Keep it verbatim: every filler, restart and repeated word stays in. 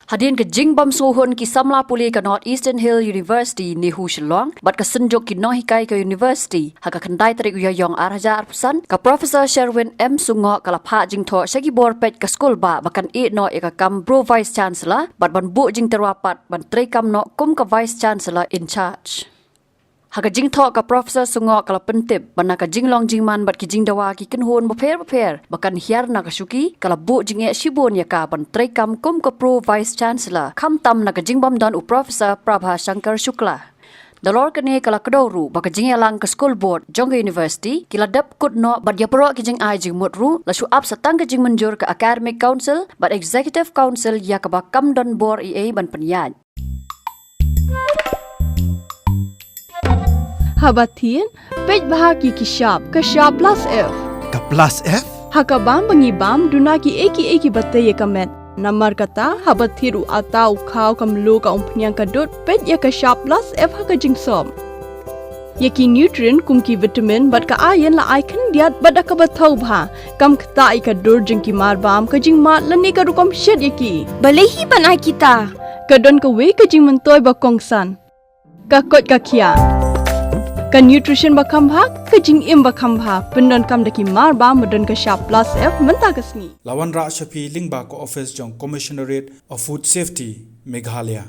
Hadien ka jingbym sngewhun ki samla pule ka North Eastern Hill University, NEHU Shillong, bad ka synjuk ki nonghikai ka university, ha ka khyndai tarik u Ïaïong ar hajar arphew san, ka Professor Sherwin M Sungok ka la phah jingthoh sha ki bor peit ka skul bah ba kan ïeh noh ïa ka kam Pro Vice Chancellor, bad ban buh jingtyrwa pat ban treikam noh kum ka Vice Chancellor in charge. Ha ka jingthoh ka Professor Sungok ka la pyntip ba na ka jinglong jingman bad ki jingdawa ki kynhun bapher bapher ba kan hiar na ka shuki, ka la buh jingeh shibun ïa ka ban treikam kum ka Pro Vice Chancellor, khamtam na ka jingbym don u Professor Prabha Shankar Shukla. Nalor kane ka la kdew ruh ba ka jingïalang ka School Board jong ka University ki la dep kut noh bad ïaproh ki jingai jingmut ruh, la shu ap sa tang ka jingmynjur ka Academic Council bad Executive Council ïa kaba kam don bor ei ei ban pynïaid. Haba thied, peit bha ki ki shap, ka shap plus F. Ka plus F? Ha ka bam ba ngi bam, duna ki ei ki ei kiba tei ïa ka met. Namar kata, haba thied u atta, u khaw, ka mluh, ka umphniang, ka dud, peit ïa ka shap plus F ha ka jingsop. Ïa ki nutrient kum ki vitamin bad ka iron la ai khyndiat bad da kaba thaw bha. Kam ktah ïa ka dur jong ki mar bam, ka jingmad lane ka rukom shet ïa ki. Balei hi ban ai kita? Ka don kawei ka jingmyntoi ba kongsan. Ka koit ka khiah. Ka nutrition ba kham bha, ka jingim ba kham bha. Pyndonkam da ki mar bam ba don ka shap plus F mynta ka sngi. La wanrah sha phi lyngba ka office jong Commissionerate of Food Safety, Meghalaya.